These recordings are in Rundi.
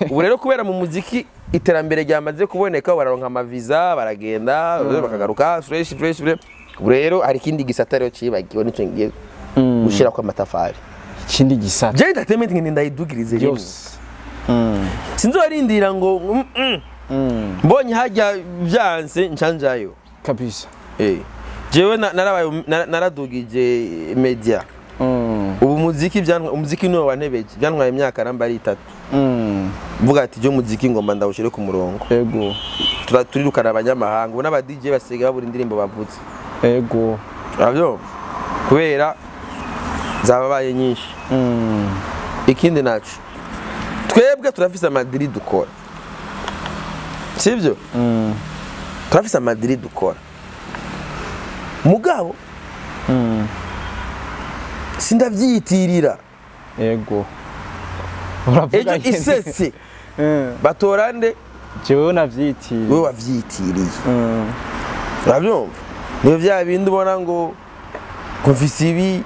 Ubu rero kubera mu muziki iterambere ryamaze kuboneka, bararonka amaviza, baragenda, bakagaruka fresh fresh fresh. Ubu rero hari ikindi gisata rero cibagiwe, nico ngiye gushirako amatafari. Ikindi gisata. Je entertainment ngende ndayidugirize rimwe. Yose. Sinzorindira ngo mbonye hajya byanse ncanjayo. Kabisa. Jewe narabaye naradugije media. Ubu muziki byantwa, umuziki niwo wantebeje, byantwaye imyaka namba ari 3. Mvuga ati je muziki ngomba ndawushire ku murongo. Ego. Turirukana abanyamahanga, ubu n'aba DJ basigaye babura indirimbo bavutse. Ego. Uravyumva? Kubera zababaye nyinshi. Ikindi naco, twebwe turafise amadiri dukora, sivyo? Turafise amadiri dukora, mugabo sindavyiyitirira. Ego. Uravuga ejo nyene. Isese batora nde? Jewe navyitiriye. Wewe wavyitiriye. Uravyumva? Niyo vya bindi ubona ngo mfise ibi,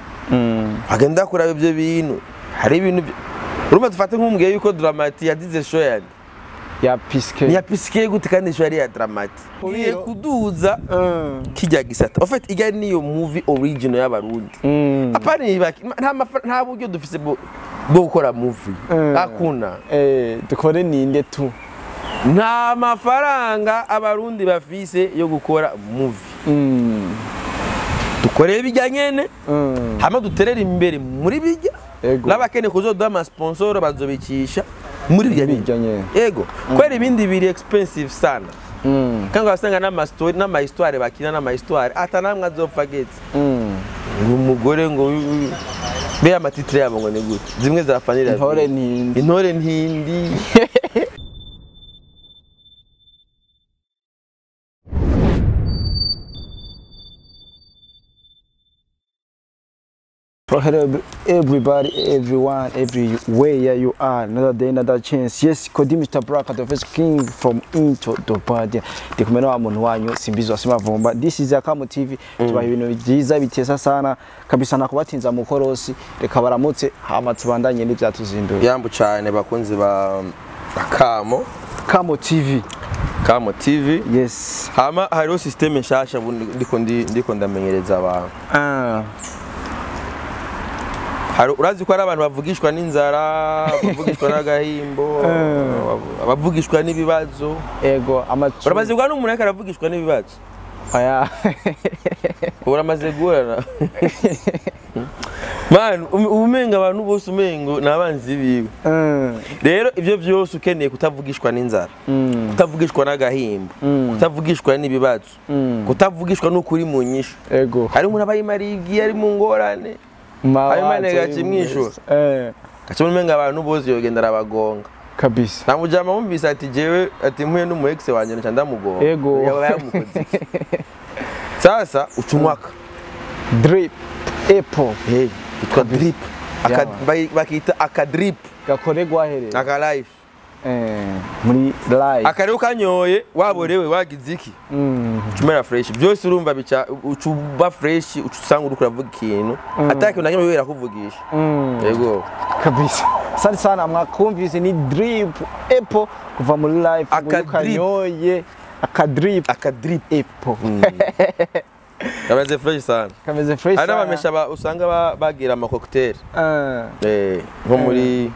agenda kuraba ivyo bintu. Hari ibintu urumva, dufate nk'umbwiye yuko Dramati yagize show yandi. Ya piske. Ni ya piske gute kandi show yari ya Dramati? Ngiye kuduza kijya gisata. En fait, ijya niyo movie original y'Abarundi. Apana ibaki, nta buryo dufise bwo gukora movie. Hakuna. Dukore ninde tu. Nta mafaranga Abarundi bafise yo gukora movie. Dukore bijya nyene, hama duterere imbere muri bijya. Ego. N'abakene kuzoduha ama sponsor bazobikisha muri bijya nyene. Bijya nyene. Ego. Kwera ibindi biri expensive sana. Kandi wasanga n'ama story n'ama histoire bakina n'ama histoire ata namwe azopfa getse. Ngo umugore ngo be ama titre yabo ngo ni gute? Zimwe za Fanny. Intore ntindi. Intore ntindi. Oh, hello everybody, everyone, everywhere you are. Another day, another chance. Yes, Kodi Mr. Braka, the first king from Into Dobadia. Ndi kumwe na wa muntu wanyu Simbizi wa Simavumba. This is Akamo TV. Tubaha ibintu byiza bitesa sana kabisa, nakubatinza mu korosi. Reka baramutse hama tubandanye n'ivyatuzinduye. Yambu cyane bakunzi ba Akamo. Kamo TV. Kamo TV. Yes. Hama hariho systeme nshasha ubu ndiko ndamenyereza abantu. Hari, urazi ko hari abantu bavugishwa n'inzara, bavugishwa n'agahimbo, abavugishwa n'ibibazo. Ego, amacu. Uramaze guhura n'umuntu ariko aravugishwa n'ibibazo? Oya. Uramaze guhura na Man, umenga abantu bose umengo ni abanzi biwe. Rero ivyo vyose ukeneye kutavugishwa n'inzara, kutavugishwa n'agahimbo, kutavugishwa n'ibibazo, kutavugishwa n'ukuri mu nyishu. Ego. Hari umuntu aba yimariye ari mu ngorane. Hanyuma gaca imwishura. Gaca umenga abantu bose yogenda arabagonga. Kabisa. Namujama wumvise ati jewe ati mpuye n'umu ex wanje nca ndamugonga. Ego. Yaba yamukoze iki? Sasa ucumwaka. Drip Apple. Hey, kitwa drip. Bakita aka drip. Gakorerwa here. Aka life. Muri live. Akarero kanyoye waborewe wagize iki? Ucumera fresh. Byose urumva bica ucuba fresh, ucusanga uriko uravuga ikintu. Ataki unanyuma wera kuvugisha. Yego. Kabisa. Asante sana, mwakumvise ni Drip Apple kuva muri live. Aka drip. Kanyoye aka drip. Aka drip Apple. Kameze fresh sana. Kameze fresh Hari sana. n'abamesha usanga bagira ama cocktail. Nko muri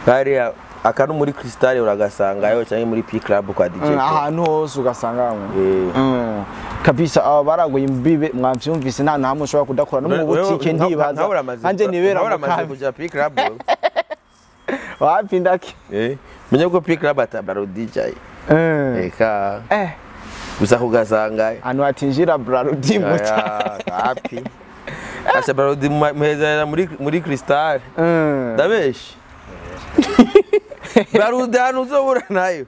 hariya akanu muri Crystal uragasangayo cyangwa muri P Club kwa DJ. Ahantu hose ugasangamo. Kabisa aba baragoye imbibe, mwavyumvise, nta namwe ushobora kudakora no mu butike ndibaza. Nanje nibera mu uramaze kambi. kuja P Club. Wapi ndaki? Menye ko P Club atabaro DJ. Eka. Gusa kugasangayo. Anu atinjira Brarudi muta. Happy. Asa Brarudi muheza muri Crystal. Ndabeshi. Brarudi hano uzobura nayo.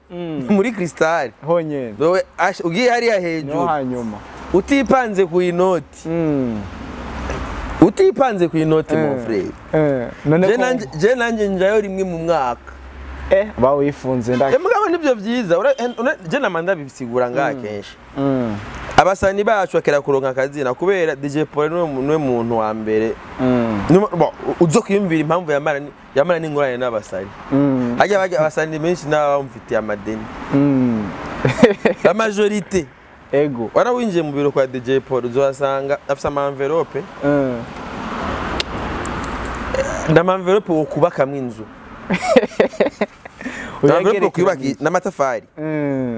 Muri Crystal. Honyene. Wewe ugiye hariya hejuru. No hanyuma. Utipanze ku inoti. Utipanze ku inoti mon frère. None Je nanje njayo rimwe mu mwaka. Bawifunze ndaki. Mugabo nibyo byiza. Je namanda bisigura ngaha kenshi. Abasani bacu bakera kuronka akazina kubera DJ Paul niwe muntu wa mbere. Bon, uzo kwiyumvira impamvu yamara n'ingorane n'abasani. Hajya bajya abasani benshi n'abamufitiye amadeni. La majorité. Ego. Wana winjiye mu biro kwa DJ Paul uzosanga afise ama envelope. Ndama envelope wo kubakamwe inzu. Envelope kubaka n'amatafari.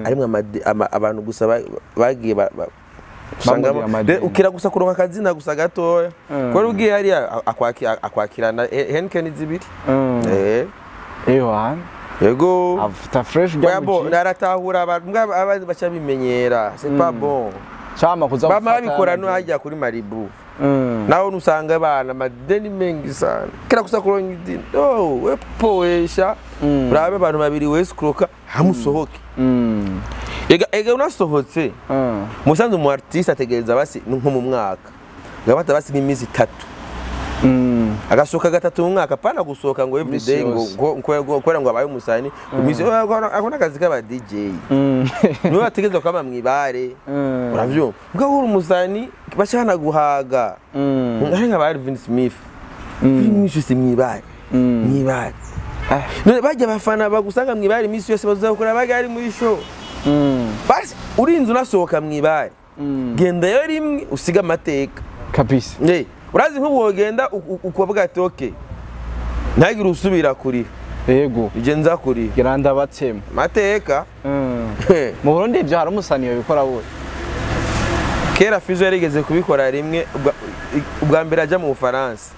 Arimwe abantu gusa bagiye usanga ukira gusa kuronka akazina gusa gatoya. Kubera ugiye hariya akwakirana Henken zibiri. Ewa. Yego. After fresh bwabo naratahura abantu abandi bacha bimenyera. C'est pas bon. Chama kuza bama babikora no hajya kuri Maribu. Naho nusanga abana amadeni mengi sana. Kira gusa kuronka idini. Oh, wepoesha. Urabe abantu babiri wescroka hamusohoke. Ega unasohotse. Musanze mu artiste ategereza basi nko mu mwaka. Gabata basi nk'imizi 3. Agasohoka gatatu mu mwaka pana gusohoka ngo everyday ngo kwera ngo abaye umusani. Imizi akona akazi k'aba DJ. Niwe ategereza kwama mwibare. Uravyumva. Mbwa uri umusani bashana guhaga. Ari nka ba Alvin Smith. Imisi mwibare. Mwibare. None bajya bafana bagusanga mwibare imisi yose bazakora bagari muri show. Basi urinze unasohoka mwibare. Genda yo rimwe usiga amateka. Kabisa. Urazi nk'ubu wogenda ukuvuga ati okay. Ntagira usubira kuri. Yego. Ije nza kuri. Giranda batsema. Mateka. Mu Burundi ibyo hari umusani bikora we. Kera Fizo yarigeze kubikora rimwe ubwa mbere aja mu Bufaransa.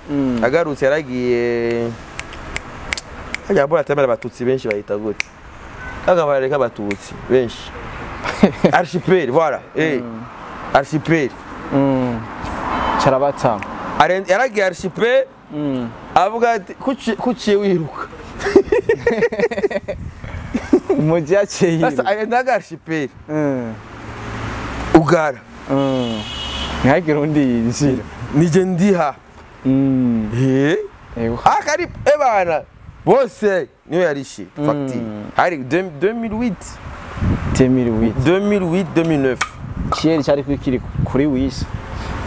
Agarutse yaragiye hajya bora tamera abatutsi benshi bahita gute. Akabareka abatutsi benshi. Archipel voilà. Archipel. Charabatama. Yaragiye Archipel. Avuga ati kuciye wiruka. Muji aciye yiruka. Sasa arendaga Archipel. Ugara. Nkagira undi yinjira. Nije ndiha. Akari ebana bose niyo yarishe facture. Hari 2008. 2008. 2008 2009. Kieri cyari kwikiri kuri wisi.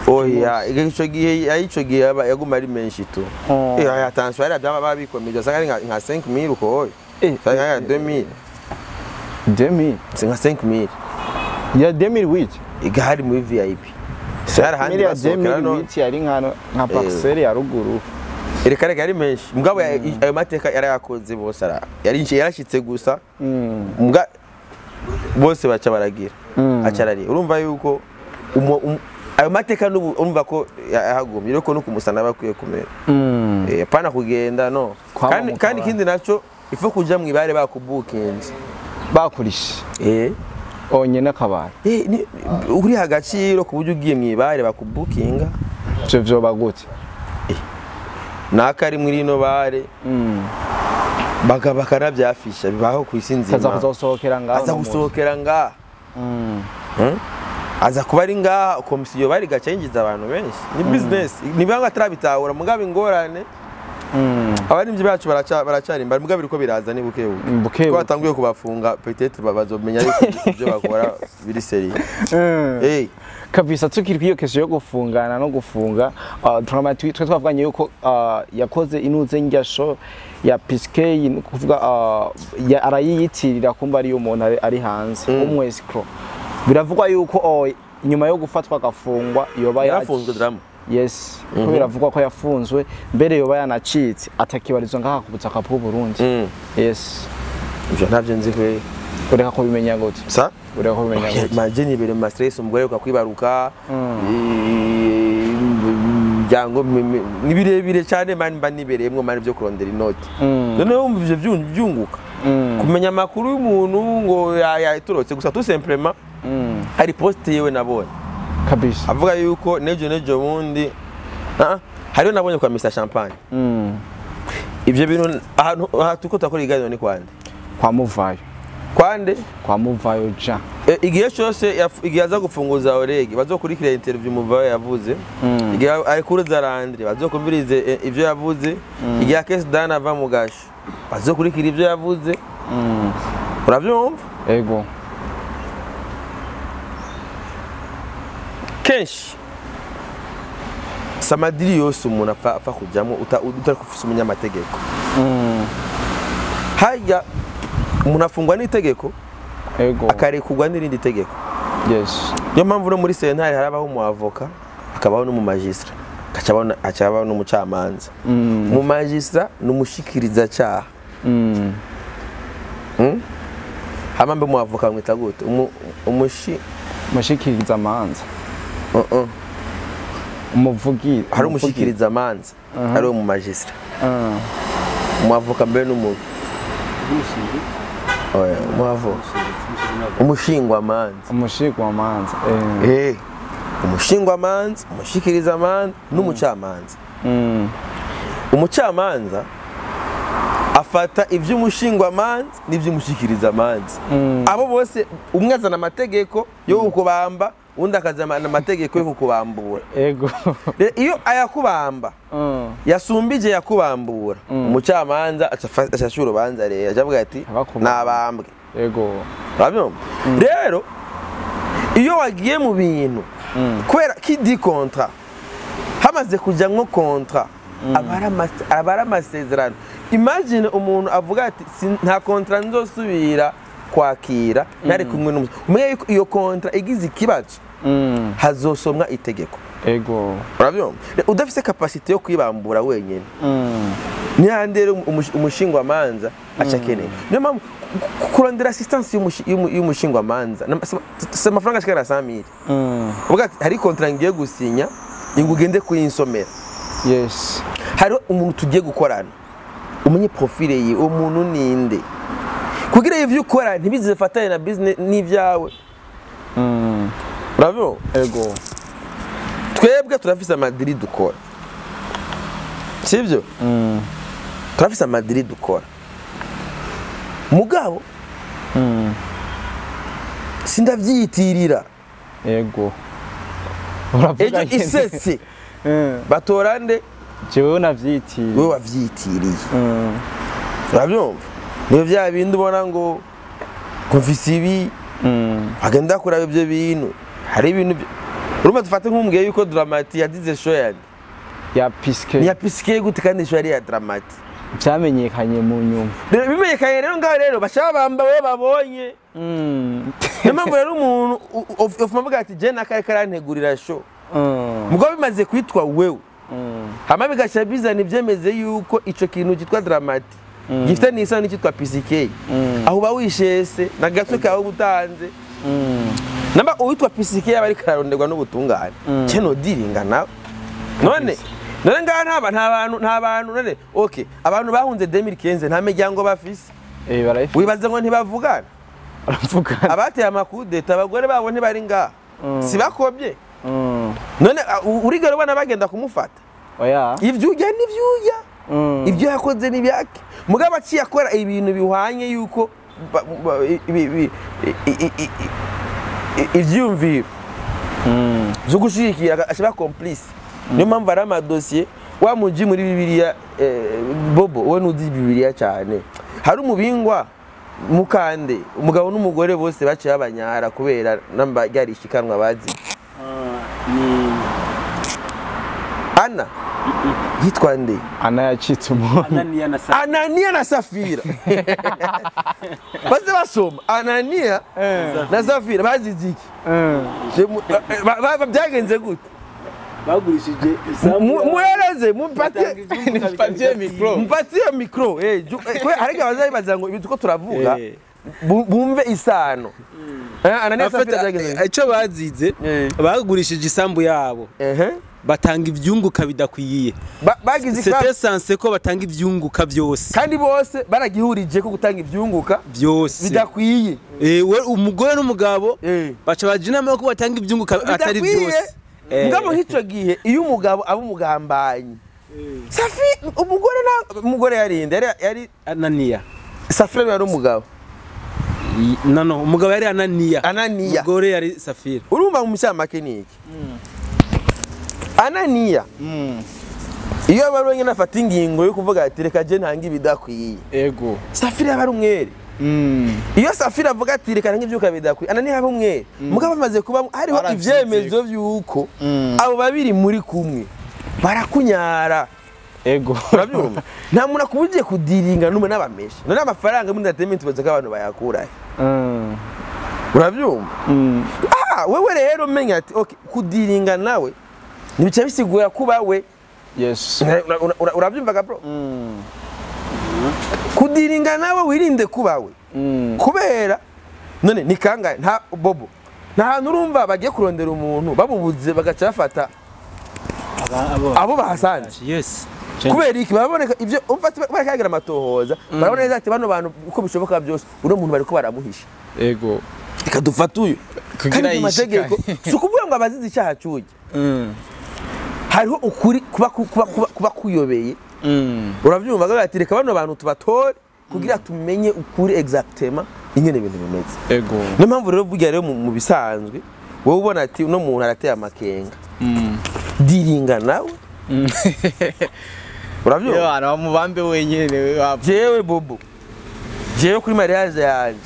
Oya, ico gihe ico gihe yaguma ari menshi tu. Attention ari byaba babikomeje asanga ari nka 5000 uko. Sanga 2000. 2000. C'est nka 5000. Ya 2008. Igahari muri VIP. Sara handi basohokera no. 2008 yari nka parcelle ya ruguru. Reka reka ari menshi. Mugabo ayo mateka yarayakoze bose ara. Yari yarashitse gusa. Muga bose baca baragira. Acarari. Urumva yuko ayo mateka n'ubu urumva ko yahagumye ariko no kumusana bakwiye kumera. Pana kugenda no. Kandi ikindi naco ifo kuja mwibare bakubukinze. Bakurishe. Onye nakabara. Uri hagaciro kuburyo ugiye mwibare bakubukinga. Ivyo vyoba gute? Nakari muri ino bare. Bagabakara byafisha bibaho kwisi nzima. Aza kuzosohokera ngaho. Aza gusohokera ngaho. Aza kuba ari ngaha komisiyo bari gacengiza abantu benshi. Ni business. Nibanga atarabitahura mugabo ingorane. Abarimvyi bacu baracarimba mugabo biriko biraza ni buke buke. Ko batanguye kubafunga peut-être bazomenya yuko ibyo bakora biri sérieux. Kabisa tukiri kwiyo kesho yo gufungana no gufunga drama twe twavuganye yuko yakoze inuze ngyasho ya Piske kuvuga arayiyitirira kumba ari umuntu ari hanze umwe escrow. Biravugwa yuko nyuma yo gufatwa agafungwa yoba yafunzwe drama. Yes, ko biravugwa ko yafunzwe mbere yoba yanacitse atakibarizwa ngaha ku butaka bw'u Burundi. Yes. Ivyo ntavyo nzi kwe. Ureka ko bimenya gute? Sa? Ureka ko bimenya gute? Maje nibere ma stress umugore ukakwibaruka. Byango ni birebire cyane mani mba nibereyemwo mani byo kurondera inoti. None wumva ivyo byunguka. Kumenya amakuru y'umuntu ngo yaturotse gusa tout simplement. Hari post yewe nabonye. Kabisa. Avuga yuko nejo bundi hariyo nabonye kwa Mr Champagne. Ivyo bintu ahantu tuko takora iganiro ni kwande. Kwa Muvayo. Kwande? Kwa Muvayo ja. Igihe cyose igihe aza gufunguza Oreg bazokurikira interview Muvayo yavuze. Igihe ari kuri Zarandre bazokumvirize ivyo yavuze. Igihe Akes Dan ava mu gasho bazokurikira ivyo yavuze. Uravyumva? Ego. Kenshi samadiri yose umuntu apfa kujyamo utari kufisa umunyamategeko. Hajya umuntu afungwa n'itegeko, akarekurwa n'irindi tegeko. Yes. Niyo mpamvu no muri sentare harabaho umu avoka, hakabaho n'umu magistrat, hakabaho n'umucamanza. Umu magistrat ni umushikirizacyaha. Hama mbe umu avoka mwita gute? Umushikirizamanza. Umuvugi. Hari umushikirizamanza, hari umu magistrat. Umu avoka mbe n'umu oya, umu avoka. Umushingwamanza. Umushingwamanza. Umushingwamanza, umushikirizamanza n'umucamanza. Umucamanza afata ivy'umushingwamanza n'ivy'umushikirizamanza. Abo bose umwe azana amategeko yo kukubamba, undi akazana amategeko yo kukubambura. Ego. Iyo ayakubamba yasumbije yakubambura, umucamanza aca urubanza rero acavuga ati nabambwe. Ego. Urabyumva? Rero iyo wagiye mu bintu kubera ki di contrat, hamaze kujya nko contrat, abara amasezerano. Imagine umuntu avuga ati nta contrat nzosubira kwakira ntari kumwe n'umuntu. Umenye yuko iyo contrat igize ikibazo hazosomwa itegeko. Ego. Urabyumva? Udafise capacité yo kwibambura wenyine. Nihande rero umushingwamanza aca akeneye. Niyo mpamvu kurondera assistance y'umushingwamanza si amafaranga ashika na 100,000. Uvuga ati hari contrat ngiye gusinya, ngo ugende kuyinsomera. Yes. Hari umuntu tugiye gukorana, umenye profile ye, uwo muntu ninde, kugira ivyo ukora ntibizifatane na business n'ivyawe. Urabyumva? Ego. Twebwe turafise amadiri dukora, sibyo? Turafise amadiri dukora, mugabo sindavyiyitirira. Ego. Uravuga ejo nyene. Isese batora nde? Jewe navyitiriye. Wewe wavyitiriye. Urabyumva? Niyo vya bindi ubona ngo mfise ibi, agenda kuraba ibyo bintu. Hari ibintu urumva, dufate nk'umbwiye yuko Dramati yagize show yandi ya piske. Ni ya piske gute kandi show yari ya Dramati? Vyamenyekanye mu nyuma. Rero bimenyekanye rero ngaho rero bashaka bamba we babonye. Niyo mpamvu rero umuntu ufuma avuga ati je nakare karantegurira show, mugabo bimaze kwitwa wewe, hama bigaca bizana ibyemeze yuko ico kintu cyitwa Dramati gifite n'isano n'icyitwa PCK, aho uba wishese na gatwe kawe ubutanze. Namba uwitwa PCK yaba ariko araronderwa n'ubutungane, keno diringa nawe. None ngaha nta bantu none okay, abantu bahunze 2015 nta miryango bafise? Barayifite. Wibaza ngo ntibavugana? Baravugana. Abateye amakudeta abagore babo ntibari ngaha? Si bakobye? None urigera ubona bagenda kumufata? Oya. Ivyo urya n'ivyo urya, ibyo yakoze n'ibyake. Mugabo aciye akora ibintu bihwanye yuko ivyumviro vyo gushigikira, ashaba complice. Niyo mpamvu ari amadosiye wa muji muri Bibiliya. Bobo, we nuzi Bibiliya cyane. Hari umubingwa mukande, umugabo n'umugore bose baciye abanyara kubera namba ryari ishikanwa bazi. Ni Ana yitwa nde? Ana yacitse umuntu. Ananiya na Safira. Anania na Safira. Baze basoma Anania na Safira bazize iki? Byagenze gute? Bagurishije isambu. Muhereze mumpatie. Batanga ivyunguka. Mpatie micro. Mpatie micro. Kwe hari abazabibaza ngo ibi tuko turavuga, bumve isano. Anania Safira byagenze gute? Icyo bazize, bagurishije isambu yabo, batanga ivyunguka bidakwiye. Bagize C'était censé ko batanga ivyunguka byose. Kandi bose baragihurije ko gutanga ivyunguka byose bidakwiye. We umugore n'umugabo baca baja inama ko batanga ivyunguka atari bidakwiye byose. Mugabo nk'icyo gihe iyo umugabo aba umugambanyi, Safi umugore na umugore yarinde yari Ananiya. Safira yari umugabo. No, umugabo yari Ananiya. Ananiya. Umugore yari Safira. Urumva mu nshamake ni iki? Ananiya iyo aba ari wenyine afata ingingo yo kuvuga ati reka je ntanga ibidakwiye, Ego. Safira yaba ari umwere. Iyo Safira avuga ati reka nk'ivyuka bidakwiye, ana ntihaba umwere. Mugabo bamaze kuba hariho ivyemezo vy'uko abo babiri muri kumwe barakunyara. Ego. Urabyumva? Nta muntu akubujije kudiringa n'umwe n'abamesha. None amafaranga muri entertainment baza ko abantu bayakurahe? Urabyumva? Wewe rero menya ati okay, kudiringa nawe ntibica bisigura kuba we. Yes. Urabyumvaga bro? Kudiringa nawe wirinde kuba we. Kubera none ni kangahe nta bobo. Nta hantu urumva bagiye kurondera umuntu bamubuze bagaca bafata abo bahasanze. Yes. Kubera iki baboneka ivyo umfata barakagira amatohoza barabona neza ati bano bantu uko bishoboka byose uno muntu bariko baramuhisha. Ego. Reka dufate uyu. Kandi amategeko si ukuvuga ngo abazize icyaha cy'ujya. Hariho ukuri kuba kuyobeye. Urabyumva ko ati reka bano bantu tubatore kugira tumenye ukuri exactement ingene ibintu bimeze. Ego. Niyo mpamvu rero burya rero mu bisanzwe wowe ubona ati uno muntu arateye amakenga. Diringa nawe. Urabyumva? Yo, bamubambe wenyene. Jewe bobo. Jewe kuri mariage yanje.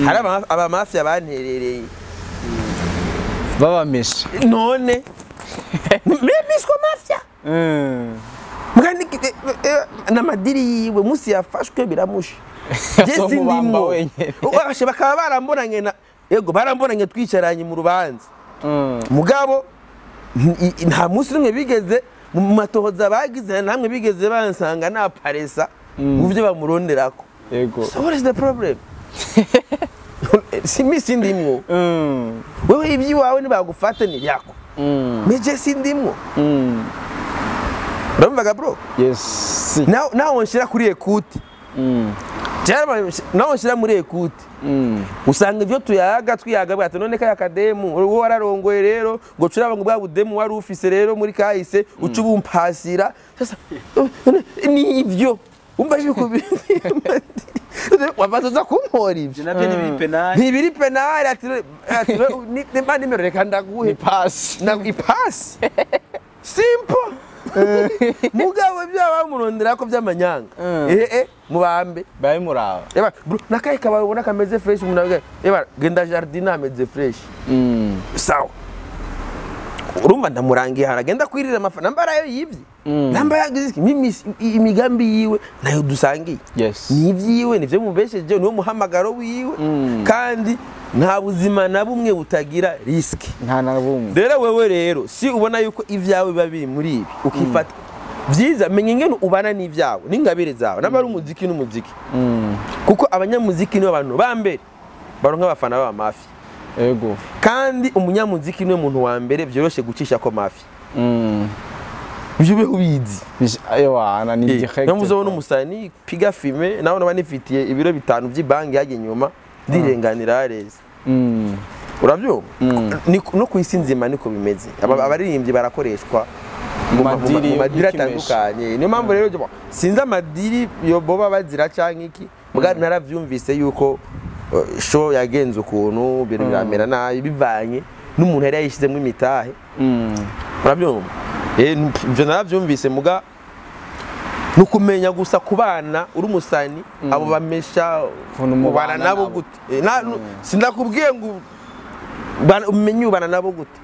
Hari aba mafia banterereye. Babameshe. None. Mbiswa mafia. Mugani n'amadiri yiwe musi yafashwe biramusha. Je sindimwo. Ubashe bakaba barambonanye na yego barambonanye twicaranye mu rubanza. Mugabo nta musi rumwe bigeze mu matohoza bagize namwe bigeze bansanga na paresa mu byo bamuronderako. Yego. So what is the problem? Si sindimwo. Wewe ibyiwawe nibagufate ni byako. Meje sindimwo. Urumvaga bro? Yes. Naho nshira kuri écoute. Naho nshira muri écoute. Usanga ivyo tuyaga twiyaga bwato none kaya kademu wowe wararongoye rero ngo curaba ngo bwa budemu wari ufise rero muri kahise uca ubumpasira. Sasa ni ivyo umva yuko wabaza kumpora ivyo nabyo ni penal. Ntibiri penal ati nimba nimero reka ndaguhe pass. Na ipasi. Simple. Mugabo byaba murondera ko byamanyanga. Mubambe. Bayimuraba. Eba bro nakaye kababona kameze fresh umuntu eba genda jardin ameze fresh. Sawa. Urumva ndamurangiye haragenda kwirira amafa nambara yo yivye. Namba yagize imigambi yiwe nayo dusangiye. Yes. Ni ivyiwe nivyo mubesheje niwo muhamagaro wiwe. Kandi nta buzima na bumwe butagira risk. Nta na bumwe. Rero wewe rero si ubona yuko ivyawe biba biri muri ibi ukifata byiza menye ingene ubana n'ivyawe n'ingabire zawe namba ari umuziki n'umuziki. Kuko abanyamuziki ni abantu ba mbere baronka abafana ba mafia. Ego. Kandi umunyamuziki niwe muntu wa mbere byoroshe gucisha ko mafia. Ibyo ube ubizi. Ayo ni direct. No muzobona umusani piga filme nawe naba nifitiye ibiro bitanu by'ibanki yaje nyuma ndirenganira areza. Urabyumva? No ku isi nzima niko bimeze. Abaririmbyi barakoreshwa mu madiri atandukanye. Niyo mpamvu rero sinzi amadiri yo boba bazira canke iki muga naravyumvise yuko show yagenze ukuntu ibintu biramera nabi bivanye n'umuntu yari yayishizemo imitahe. Urabyumva? Ivyo naravyumvise muga nukumenya gusa kubana uri umusani abo bamesha ubana nabo gute. Sindakubwiye ngo umenye ubana nabo gute.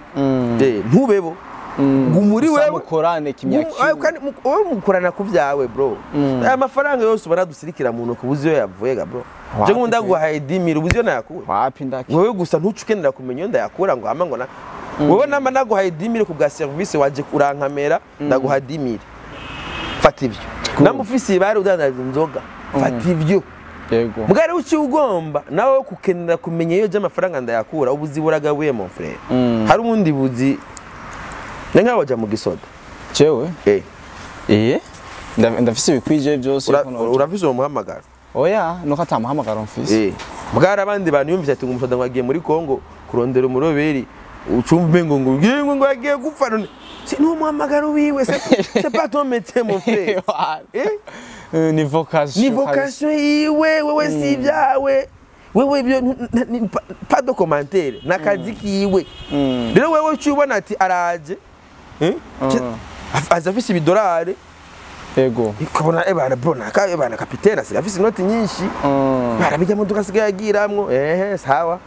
Ntubebo gumuri wewe mukorane kimya kimwe kandi wowe mukorana ku byawe bro. Aya mafaranga yose baradusirikira mu ntoki ubuzi yo yavuye ga bro. Je ngo ndaguhaye 10000 ubuzi yo nayakuwe. Wapi ndaki. Wewe gusa ntucukenera kumenya yo ndayakura ngo hama ngo na wowe namba naguhaye 10000 ku bwa service waje urankamera ndaguha 10000. Fata ivyo. Namba ufise ibari udandaza inzoga fata ivyo. Yego. Mugari uci ugomba nawe kukenera kumenya iyo je amafaranga ndayakura ubuzi buragabuye mon frère. Hari ubundi buzi nenga waja mu gisoda. Jewe? Ndafise ibikwije byose. Urafise uwo muhamagaro? Oya, nuko atamuhamagaro mfise. Mugari abandi bantu yumvise ati ngo umusoda ngo agiye muri Kongo kurondera umuroberi ucumve ngo ngo ngo agiye gupfa none si nuwo muhamagaro wiwe c'est pas ton métier mon frère. Ni vocation. Ni vocation yiwe wewe si ibyawe. Wewe ibyo pas de commentaire nakazi kiwe. Rero wewe ucubona ati araje aza afise ibidolari Ego. Ukabona ebana bro naka ebana kapitene asigaye afise inoti nyinshi. Barabijya modoka asigaye agiramwo sawa.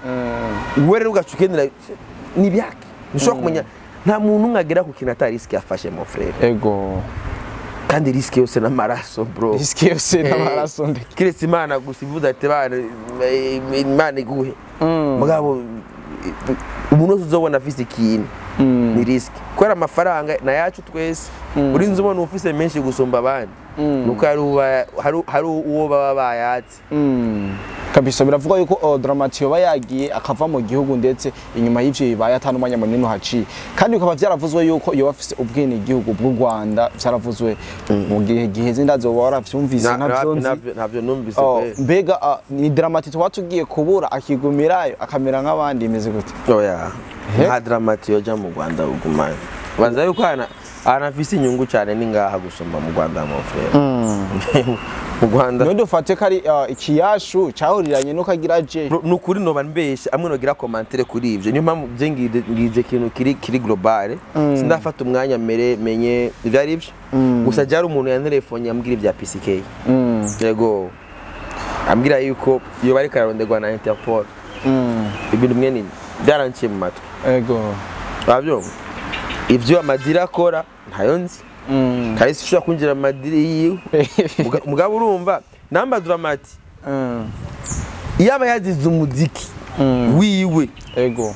Wewe rero ugaca ugendera ni byake. Ntushobora kumenya nta muntu umwe agera ku kintu ata risk yafashe mon frère. Ego. Kandi risk yose n'amaraso bro. Risk yose n'amaraso ndeke. Kiretse Imana gusa ivuze ati bana Imana iguhe. Mugabo umuntu wese uzobona afise ikintu ni risk. Kubera amafaranga na yacu twese urinze ubona ufise menshi gusumba abandi. Nuko hari uwo baba bayatse. Kabisa biravugwa yuko Drama-T yoba yagiye akava mu gihugu ndetse inyuma y'ivyo bibaye atanu umwanya munini uhaciye, kandi bikaba vyaravuzwe yuko yoba afise ubwene igihugu bw'u Rwanda, vyaravuzwe mu gihe giheze ndazoba waravyumvise ntavyo nzi ntavyo numvise. Mbega ni Drama-T twatugiye kubura akigumirayo akamera nk'abandi imeze gute? Oya nta Drama-T yoja mu Rwanda ugumayo, banza yuko anafise inyungu cyane ni ngaha gusumba mu Rwanda mon frère. Mu Rwanda none dufate ko ari ikiyashu cyahuriranye no kagira je nukuri noba mbesha amwe nogira commentaire kuri ivyo, niyo mpamvu je ngize kintu kiri global sindafata umwanya mere menye ivyo ari byo. Gusa jari umuntu ya telefone yambwira ibya PCK. Yego ambwira yuko iyo bari kararondegwa na Interpol. Ibintu mwene byaranciye mu matwi. Yego bavyo ivyo amadira akora ntayo nzi. Kahise ushobora kwinjira mu madiri yiwe. Mugabo urumva namba Drama-T yaba yazize umuziki wiwe. Ego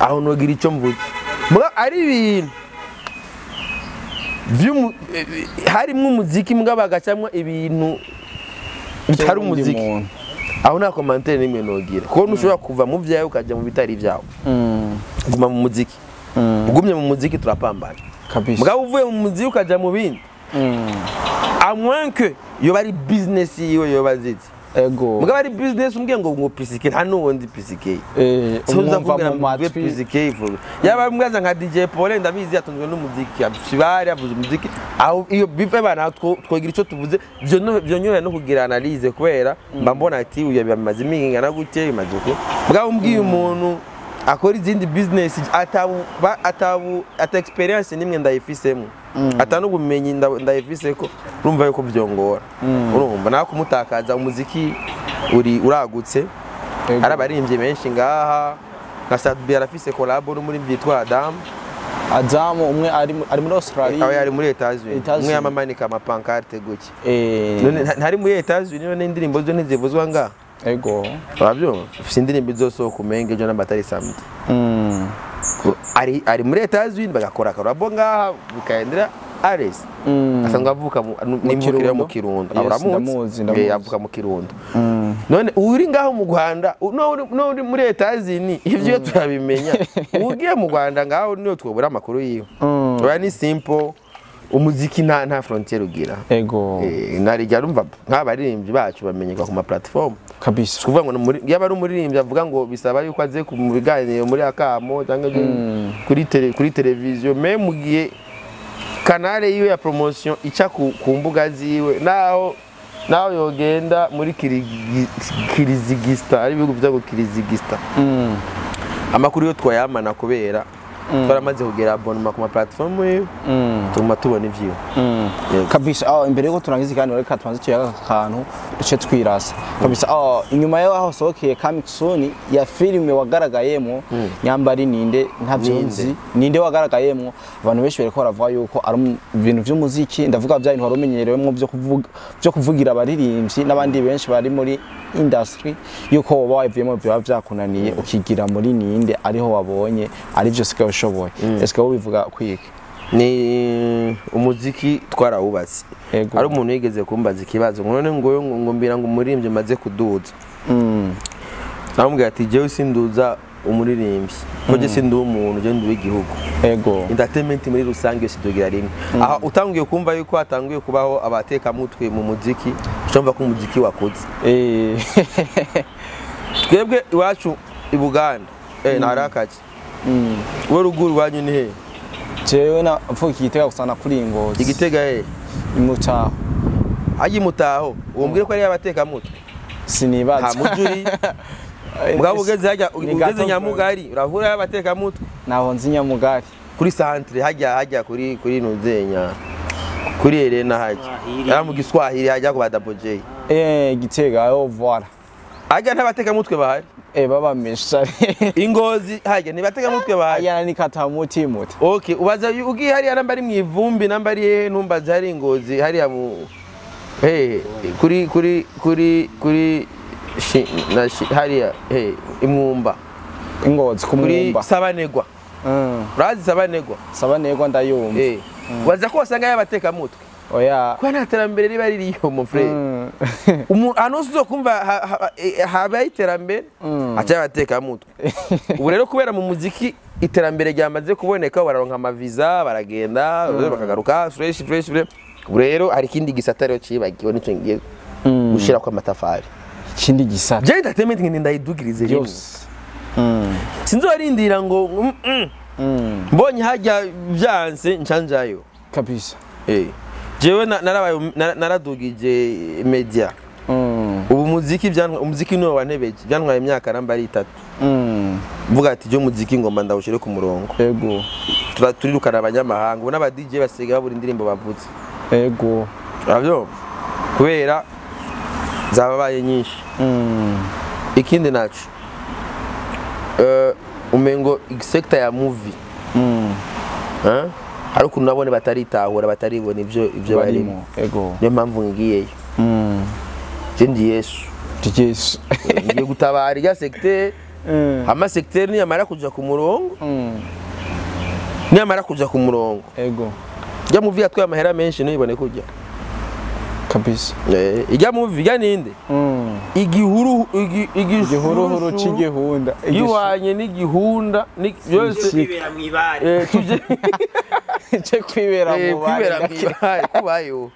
aho nogira icyo mvuze. Mugabo ari ibintu harimwo umuziki mugabo agacamwo ibintu bitari umuziki. Aho nta commentaire nimwe nogira. Kuko ntushobora kuva mu vyawe ukaja mu bitari vyawe. Guma mu muziki. Ugumye mu muziki turapambana. Kabisa. Mugabo uvuye mu muziki ukaja mu bindi. À moins que yoba ari business yiwe yoba azizi. Ego. Mugabo ari business umbwiye ngo PCK nta nuwo ndi PCK. Umwumva mu matwi PCK. Yaba mbwaza nka DJ Paul ndabizi yatunzwe n'umuziki, abishibari avuze umuziki. Aho iyo bive bana twogira ico tuvuze byo nyoye no kugira analyse kubera mba mbona ati uyu bimaze imingana gute bimaze uko. Mugabo umbwiye umuntu akora izindi business atabu ata experience nimwe ndayifisemo atanubumenyi ndayifise ko urumva yuko byongora urumva naho kumutakaza umuziki uri uragutse. Ari abaririmbyi benshi ngaha nka Sadbi arafise collab n'umuririmbyi yitwa Adam. Adam umwe ari muri Australia, aho yari muri Etats-Unis, umwe yamamanika ama pancarte guki none ntari muri Etats-Unis none indirimbo zo ntizivuzwa ngaha. Ego urabyumva ufite indirimbo zose kumenge jo n'abatari samedi. Ari muri Etats-Unis bagakora akarabo ngaha bikaendera Ares. Asanga avuka n'imvukira mu Kirundo. Uramuzi avuka mu Kirundo. None uri ngaho mu Rwanda no uri muri Etats-Unis ivyo turabimenya. Ugiye mu Rwanda ngaho niyo twobura amakuru yiwe. Oya ni simple. Umuziki nta frontière ugira. Ego. Narijya rumva nk'abaririmbyi bacu bamenyeka ku ma platform. Kabisa. Kuvuga ngo yaba ari umuririmbyi avuga ngo bisaba yuko aze ku biganiro muri akamo cyangwa kuri televiziyo me mugiye kanale yiwe ya promotion ica ku mbuga ziwe naho yogenda muri Kirizigista ari ibihugu byo Kirizigista. Amakuru yo twayamana kubera twaramaze kugera abonnement ku ma platform yiwe tuguma tubona ivyo. Kabisa. Imbere yuko turangiza ikiganiro reka tubanze tuyaga akantu duce twirasa. Kabisa. Inyuma yaho hasohokeye Coming Soon ya filime wagaragayemo nyambari ninde ntavyo nzi ninde wagaragayemo abantu benshi bariko baravuga yuko ari ibintu vy'umuziki ndavuga bya bintu warumenyerewemo byo kuvugira abaririmbyi n'abandi benshi bari muri industry yuko woba wavuyemo byo vyakunaniye ukigira muri ninde ariho wabonye ari byo sigaye ushoboye. Ese wowe bivuga kwiki? Ni umuziki twarawubatse. Ari umuntu yigeze kumbaza ikibazo ngo none ngo ngo mbira ngo umuririmbyi maze kuduza. Namubwira ati jewe sinduza umuririmbyi ko je sinduza umuntu je nduwe igihugu. Ego. Entertainment muri rusange yose dugira rimwe. Aha utangiye kumva yuko hatangiye kubaho abateka mutwe mu muziki ucumva ko umuziki wakoze. Twebwe iwacu i Buganda narakaje. Wewe ruguru wanyu ni he? Jewe na mvuka Igitega gusa nakuri Ngozi. Igitega he? Imutaho. Ayi Mutaho, umbwire ko ari abateka mutwe. Sinibaza. Ha mujuri. Mugabo ugeze hajya ugeze Nyamugari urahura abateka mutwe. Naho nzi Nyamugari. Kuri centre hajya kuri Nuzenya. Kuri Elena hajya. Yari mu Giswahili hajya ku ba Double J. Gitega, oh voilà. Ajya ntabatekamutwe bahari. Baba mesha. Ingozi hajya ntibatekamutwe bahari. Aya ni katamuti muti. Okay, ubaza ugiye hariya namba ari mu ivumbi namba ari hehe ntumbaze hari Ingozi hariya mu kuri kuri kuri kuri hariya imwumba. Ingozi kumwumba. Kuri Sabanegwa. Urazi Sabanegwa? Sabanegwa ndayumva. Waza ko wasanga yabatekamutwe. Oya. Kwa nta terambere riba ririyo mon frère. Umuntu anozo kumva habaye iterambere acha yabatekamutwe. Ubu rero kubera mu muziki iterambere ryamaze kuboneka bararonka amaviza baragenda bakagaruka fresh fresh. Ubu rero hari ikindi gisata rero cibagiwe nico ngiye gushira kwa matafari. Ikindi gisata. Je entertainment ngende ndayidugirize rimwe. Sinzorindira ngo mbonye hajya byanse ncanjayo. Kabisa. Jewe narabaye naradugije media. Ubu muziki umuziki niwe wantebeje byantwaye imyaka namba ari 3. Mvuga ati je muziki ngomba ndawushire ku murongo. Yego. Turirukana abanyamahanga ubu n'aba DJ basiga babura indirimbo bavutse. Yego. Ravyo kubera zababaye nyinshi. Ikindi naco umengo sector ya movie. Ariko nabone bataritahura bataribona ivyo barimo. Ego. Niyo mpamvu ngiyeyo. Je ndi Yesu. Yesu. Ngiye gutabara irya secteur. Ama secteur niyamara kuja ku murongo. Niyamara kuja ku murongo. Ego. Ijya movie yatwaye amahera menshi ntibone kujya. Kabisa. Ijya movie ijya ninde? Igihuru igihuruhuru c'igihunda. Iwanye n'igihunda byose kwibera mwibare. Tuje cyo kwibera mu bare. Kwibera mwibare kubayo.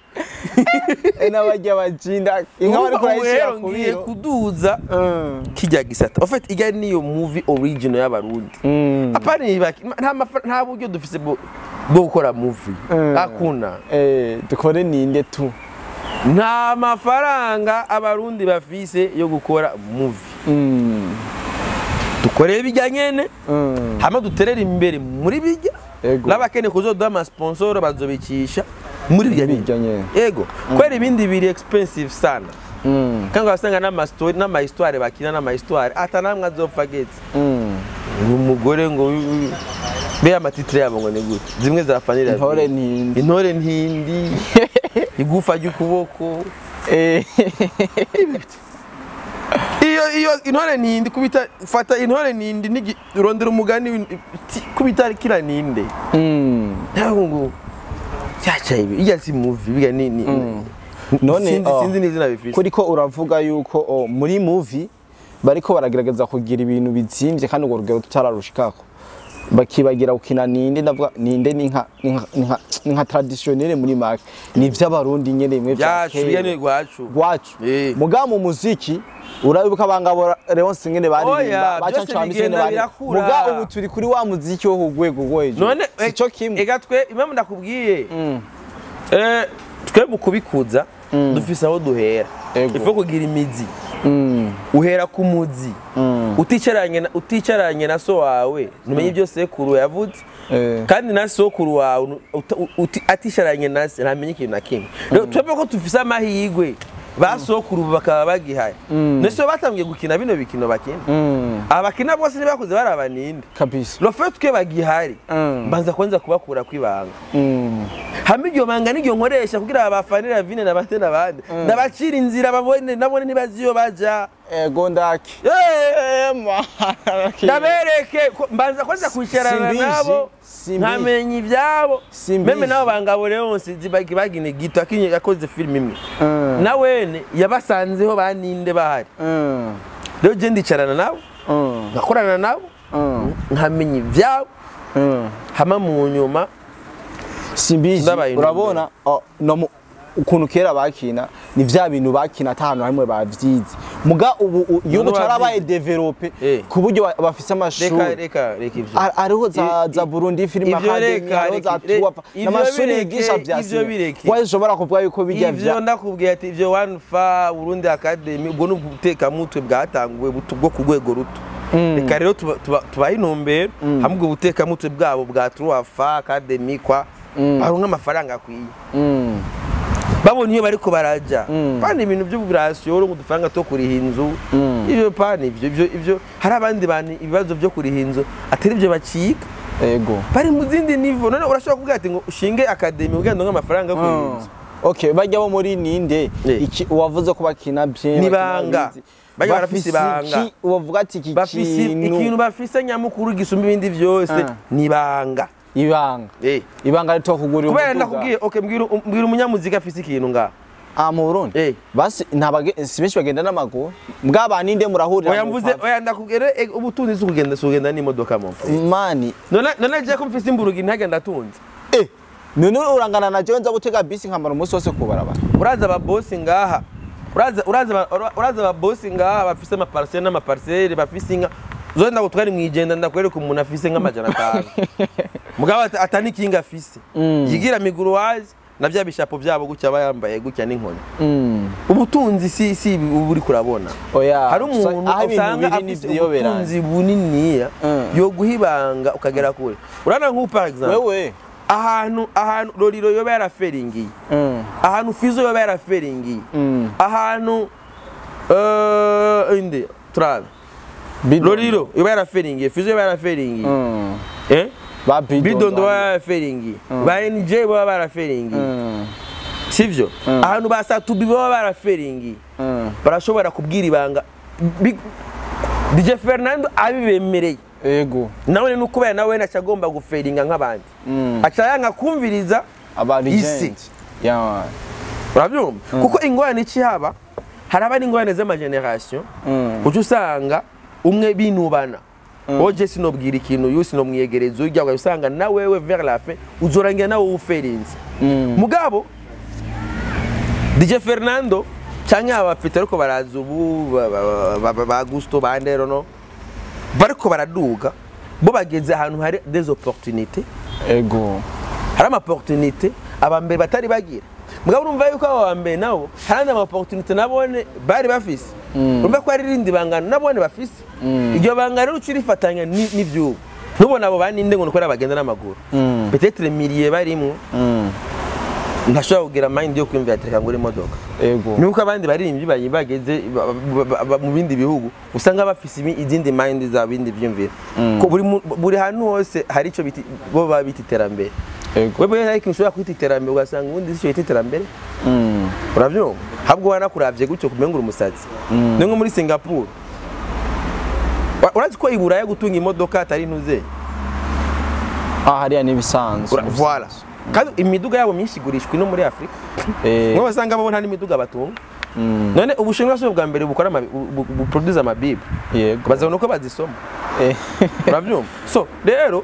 N'abajya bajinda inka bari kurayishira ngiye kuduza kijya gisata. En fait ijya niyo movie original y'abarundi. Apana nta buryo dufise bwo gukora movie. Hakuna. Dukore ninde tu. Nta mafaranga abarundi bafise yo gukora movie. Dukore bijya nyene hama duterera imbere muri bijya n'abakene kuzoduha ama sponsor bazobicisha muri bijya nyene. Yego, kwera ibindi biri expensive sana. Kandi wasanga n'ama story n'ama histoire bakina n'ama histoire atanamwe azopfa getse. Umugore ngo be amatitre yabo ngo ni gute zimwe zafanira intore ntindi. Intore ntindi. Igufa ry'ukuboko. Iyo intore ntindi kubita fata intore ntindi urondera umugani kubita kira ninde. Ntabwo cyacha ibi iya si movie biga ni none sinzi n'izina bifise. Kuriko uravuga yuko muri movie bariko baragerageza kugira ibintu bizimvye kandi urwo rugero tutararushikako. Bakibagira ukina ninde ndavuga ninde ninka ninka traditionnel muri mark ni vy'abarundi nyene imwe byacu nyene gwacu gwacu muga mu muziki urabibuka bangabo Leonce ngene baririmba bacanca misene bari muga ubu turi kuri wa muziki wo kugwego gwejo none sico kimwe ega twe impamvu ndakubwiye twe mu kubikuza dufise aho duhera ifo kugira imizi. Uhera ku muzi. Uticaranye na so wawe numenye ibyo sekuru yavuze kandi na sokuru wawe atisharanye na se ntamenye ikintu na kimwe. Rero twebwe ko tufise amahirwe ba sokuru bakaba bagihaye nese batangiye gukina bino bikino bakina abakina bose ntibakuze barabaninde kabisa. Le fait que bagihari mbanza kwanza kubakura kwibanga hamwe iryo banga n'iryo nkoresha kugira abafanira vine nabate nabande ndabacira inzira babone nabone ntibaziyo baja. Ego ndaki ndabereke mbanza kwanza kwicarana nabo ntamenye ibyabo meme nabo bangabo Leonce bagine gito akinye yakoze film imwe nawene yabasanzeho baninde bahari. Rero je ndicarana nabo ngakorana nabo nkamenya ibyabo hama mu nyuma simbizi. Urabona no ukuntu kera bakina ni vya bintu bakina atanu hamwe bavyize muga ubu igihugu carabaye develope ku buryo bafise amashuri. Reka ivyo ariho za Burundi Film Academy ariho za Tuwapa n'amashuri yigisha vya sinema. Waje ushobora kuvuga yuko bijya vya ivyo ndakubwiye ati ivyo One Fa Burundi Academy ubwo n'ubutekamutwe bwatanguwe bwo ku rwego ruto. Reka rero tubaha intumbero hamwe ubwo butekamutwe bwabo bwa Tuwapa Academy kwa Baronka amafaranga akwiye, babona iyo bariko baraja. Pana ibintu by'uburasiyo ngo udufaranga two kuriha inzu, ibyo pana ibyo hari abandi bantu ibibazo byo kuriha inzu atari ibyo bacika. Ego. Bari mu zindi niveau. None urashobora kuvuga ati ngo ushinge academy ugenda nk'amafaranga yo kuriha inzu? Okay, bajya bo muri ninde iki wavuze ko bakina bien? Ni banga. Bajya barafise ibanga. Wavuga ati iki kintu bafise nyamukuru gisumba ibindi byose ni banga. Ibanga. Ibanga rito kugurira. Kubera ndakubwiye, okay, mbwira umunyamuziki afise ikintu nga. Ah, mu Burundi. Basi ntabage si benshi bagenda n'amaguru. Mbwaba ninde murahurira? Oya mvuze, oya ndakubwira ubutunzi si kugenda n'imodoka mu mfu. Mani. None je ko mfise imburugi ntagenda atunze. None urangana na jewe nza gutega bisi nkamara umunsi wose kubarabara. Uraza aba boss ngaha. Uraza aba boss ngaha bafise ama parcelle n'ama parcelle bafise inka. Zo ndagutwara mwijenda ndakwereka umuntu afise nka 500. Mugabo atanikinga afise. Yigira miguruwazi na bya bishapo byabo gutya bayambaye gutya n'inkoni. Ubutunzi si uri kurabona. Oya. Hari umuntu usanga afise ubutunzi buniniya yo guhibanga ukagera kure. Urana nk'u par exemple. Wewe ahantu Lolilo yoba yaraferingiye. Ahantu Fizo yoba yaraferingiye. Ahantu inde trabe. Lolilo yoba yaraferingiye, Fizo yoba yaraferingiye. Ba Bidondo baraferingi, ba NJ baba baraferingi. Sivyo? Ahantu ba Satubi baba baraferingi. Barashobora kubwira ibanga. DJ Fernando abibemereye. Ego. Nawe nukubera nawe nacagomba guferinga nk'abandi. Aca yanga kumviriza aba legend. Ya. Urabyumva? Kuko ingorane iki haba? Haraba n'ingorane z'ama generation. Ucu usanga umwe binubana. Oje sinobwira ikintu yusi no mwiyegereza ujya usanga na wewe vers la fin uzorangira nawe uferinze. Mugabo DJ Fernando cyangwa aba Peter ko baraza ubu ba Gusto bandero no bariko baraduga bo bageze ahantu hari des opportunités. Ego. Hari ama opportunité abambere batari bagira. Mugabo urumva yuko aba bambere nabo hari ama opportunité nabone bari bafise. Urumva ko ari rindi bangano nabone bafise. Iryo banga rero ucirifatanya n'ivyubu. Nubona abo baninde ngo nukora bagenda n'amaguru. Peut-être milliers barimwo. Ntashobora kugira mind yo kwimvira atereka ngo imodoka. Ego. Nuko abandi baririmbyi bageze mu bindi bihugu usanga bafise izindi mind za bindi vyumvira. Ko buri hantu hose hari ico biti bo babita iterambere. Ego. Wewe hari ikintu ushobora kwita iterambere ugasanga ubundi sico yita iterambere. Uravyumva? Habwo wanakuravye gutyo kumengura umusatsi. Ni nko muri Singapore. Urazi ko iburaya gutunga imodoka atari ntuze. Ah, hariya ni bisanzwe. Voilà. Kandi imiduga yabo myinshi igurishwa no muri Afrika. Mwe basanga babona n'imiduga batunga. None ubushinwa so bwa mbere bukora buproduce amabible. Yego. Bazabona uko bazisoma. Uravyumva? So rero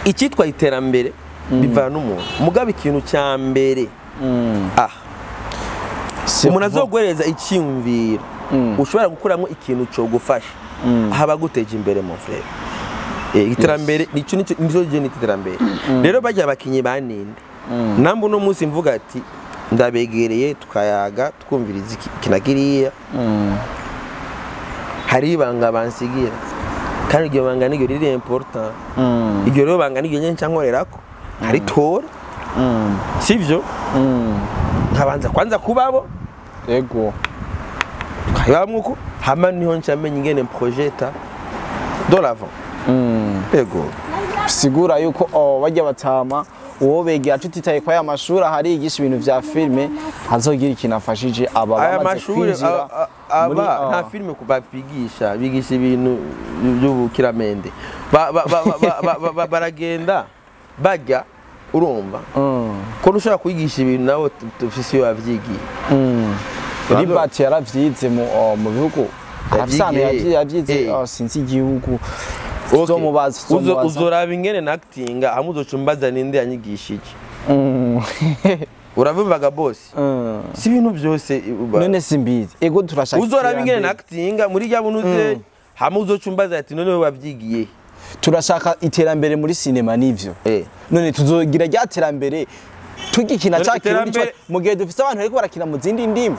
icyitwa iterambere bivana n'umuntu. Mugabo ikintu cya mbere. Umuntu azogwereza icyumviro. Ushobora gukuramo ikintu cyo gufasha. Haba guteje imbere mon frère. Iterambere nico nico je ni iterambere. Rero bajya abakinyi baninde. Nambu no munsi mvuga ati ndabegereye tukayaga twumviriza kinagiriya. Hari ibanga bansigira. Kandi iryo banga niryo riri important. Iryo rero banga niryo nyenca nkorerako. Hari tora. Sivyo? Nkabanza kwanza kubabo. Ego. Tukayibamwe hama niho ncamenye ingene projeta de l'avant. Ego. Sigura yuko bajya batama uwo begera tutitaye kwa ya mashuri hari yigisha ibintu vya filme hazogira ikintu afashije aba bamaze kwinjira aba nta filme kubapigisha bigisha ibintu by'ubukiramende baragenda bajya urumva ko ushobora kwigisha ibintu nawe tufise iyo wavyigiye. Libert yaravyize mu bihugu arafisana yavyize sinzi igihugu. Uzomubaza uzoraba ingene na actinga hamwe uzocumbaza ninde yanyigishije. Uravumvaga boss. Si ibintu byose none simbizi. Ego turashaka uzoraba ingene na actinga muri rya bunuze hamwe uzocumbaza ati none we wavyigiye. Turashaka iterambere muri cinema nivyo. None tuzogira rya terambere tugikina cya kirundi mu gihe dufise abantu ariko barakina mu zindi ndimi.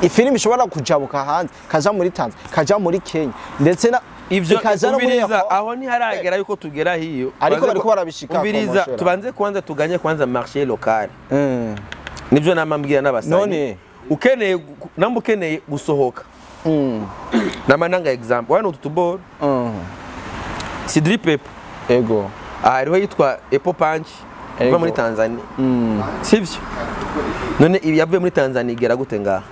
Ifilimi ishobora kujabuka hanze kaja muri Tanzania kaja muri Kenya ndetse na Ivyo Ikaza no muri umviriza, Europe. Aho ntiharagera yuko tugera hiyo. Ariko Tubanze bariko barabishikako, Umviriza, mon cher. tubanze kwanza tuganye kwanza marché local. Nivyo nama mbwira n'abasanyi. None? Ukeneye namba ukeneye gusohoka. Nama nanga example. Wano utu tuboro. Sidri Pepo. Ego. Aha hariho yitwa Apple Punch Ego. iva muri Tanzania. Sivyo? None ibi yavuye muri Tanzania igera gute ngaha?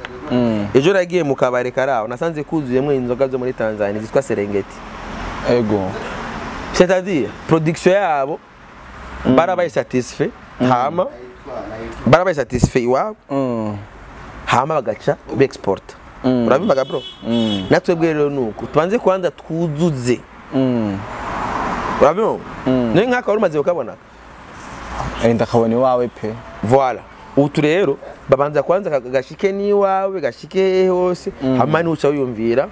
Ejo nagiye mu kabare karaho nasanze kuzuyemo inzoga zo muri Tanzania zitwa Serengeti. Ego. C'est-à-dire production yabo barabaye satisfait, hama barabaye satisfait iwabo, hama bagaca export. Urabivaga bro? Natwebwe rero nuko tubanze kwanza twuzuze. Urabyumva? None nk'aka wari umaze kukabona? Ndakabona iwawe pe. Voilà. Utu rero babanza kwanza gashike n'iwawe, gashike hehe hose, hama nuca wiyumvira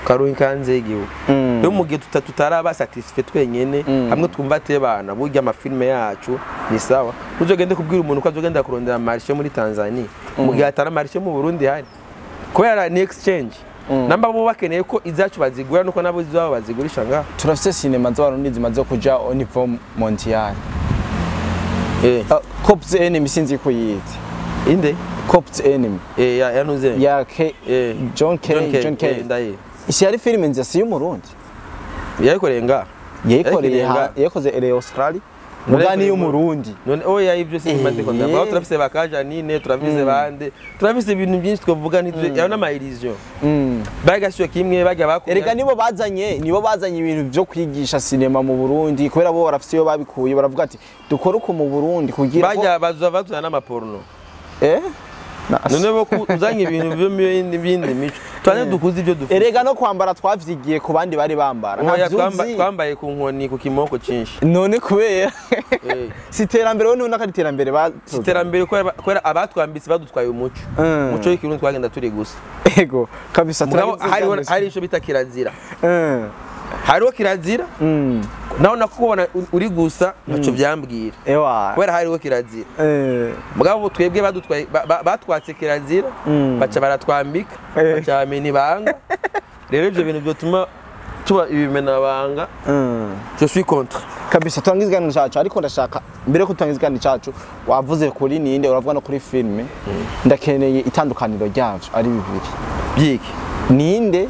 karuha hanze y'igihugu. Rero mu gihe tutaraba satisfait twenyene, hamwe twumva ati bana burya amafilme yacu ni sawa, uzogende kubwira umuntu ko azogenda kurondera marché muri Tanzania mu gihe atari marché mu Burundi hari, kubera ni exchange. Namba bo bakeneye ko izacu bazigura nuko nabo izabo bazigurisha ngaha. Turafise sinema z'Abarundi zimaze kuja au niveau mondial. Cops Enemy, sinzi ko yita. Inde? Cops Enemy. Ya yanuze. Ya K. John K. John K. John K. Ndayi. Isi yari filime nziza, si y'Umurundi. Yayikoreye ngaha. Yayikoreye Yayikoreye ngaha. Yakoze ere Australia. None Muga ni yayikoreye y'Umurundi. None oya, ivyo si ko ndavuga. Turafise bakajanine, turafise bande, turafise ibintu byinshi twavuga ntitwe yayo n'ama illusion. Bagasiyo kimwe bajya bakora. Erega nibo bazanye ibintu byo kwigisha sinema mu Burundi, kubera bo barafise iyo babikuye, baravuga ati dukore uko mu Burundi kugira ko Bajya baza bazana n'amaporno. None bo uzanye ibintu byo mu yindi mico. Twane dukuze ibyo dufite. Erega no kwambara twavyigiye ku bandi bari bambara. Oya, Ntavyo uzi. twambaye ku nkoni ku kimoko cinshi. None kubera si iterambere, wowe nubona ko ari iterambere ba Iterambere kubera abatwambitse badutwaye umuco. Umuco w'ikirundi twagenda turi gusa. Ego kabisa. Mugabo Turabizi hariho byanditswe. hari ico bita kirazira. Hariho kirazira. Naho nakubona uri gusa ntaco byambwira. Ewa. Kubera hariho kirazira. Mugabo twebwe badutwaye batwatse kirazira, baca baratwambika, baca bamena ibanga. Rero ibyo bintu byotuma tuba ibimenabanga, je suis contre. Kabisa, turangiza ikiganiro cacu, ariko ndashaka mbere yo kutangiza ikiganiro cacu, wavuze kuri ninde, uravuga no kuri filime, ndakeneye itandukaniro ryavyo ari bibiri. Byiki? Ninde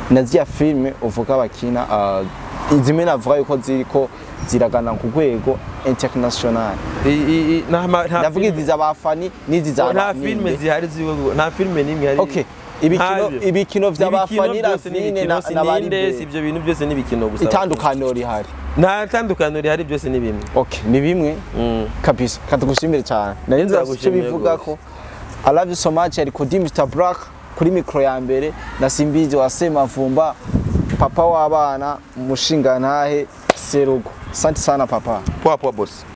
na ziriya filime uvuga bakina, zimwe navuga yuko ziriko ziragana ku rwego international. Nta Ndavuga izi z'abafani n'izi za nta filime zihari nta filime n'imwe ihari. Okay, ibikino Ntabyo. ibikino vy'abafani, Ibikino byose ni Ravine ibikino, na si na ninde, Baribe. si ibyo bintu byose ni ibikino gusa. Itandukaniro rihari? Nta tandukaniro rihari, byose ni bimwe. Okay, ni bimwe. Kabisa, katugushimire cyane, nari nzi icyo Ndagushimiye bivuga ko I love you so much. Ariko di Mr Black kuri micro ya mbere na Simbizi wa Semavumba, papa w'abana, umushingantahe Serugo. Asante sana papa. Poa poa, boss.